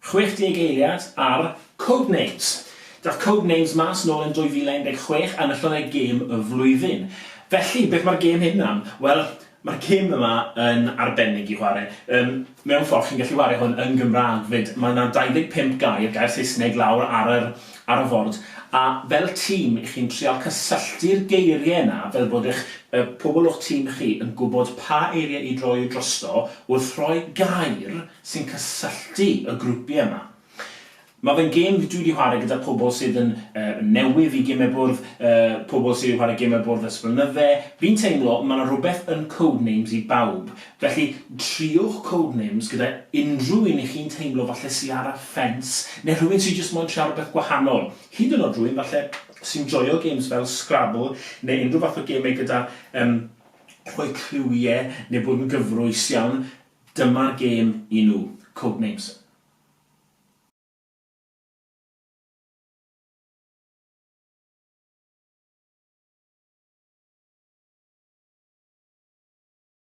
60 eiliad ar Codenames. Daeth Codenames mas nôl yn 2016 a enillodd e gêm y flwyddyn. Felly, beth mae'r gêm hyn am? Wel, mae'r gêm yma yn arbennig i chwarae. Yym, mewn ffordd chi'n gallu ware hwn yn Gymraeg 'fyd. Mae 'na 25 gair, gair Saesneg lawr ar yr ar y ford, a fel tîm 'ych chi'n trial cysylltu'r geiriau 'na fel bod eich y pobl o'ch tîm chi yn gwybod pa eiriau i droi drosto wrth rhoi gair sy'n cysylltu y grwpiau yma. Mae fe'n gêm dwi 'di chwarae gyda pobl sydd yn yy newydd i gemau bwrdd, yy pobl sydd wedi chwarae gemau bwrdd ers blynydde. Fi'n teimlo ma' 'na rhywbeth yn Codenames i bawb. Felly, triwch Codenames gyda unrhyw un 'y chi'n teimlo falle sy ar y ffens, neu rhywun sy jyst moyn trial rhywbeth gwahanol. Hyd yn oed rhywun falle sy'n joio games fel Scrabble, neu unrhyw fath o gemau gyda yym rhoi cliwiau, neu bod yn gyfrwys iawn. Dyma'r gêm i nhw. Codenames.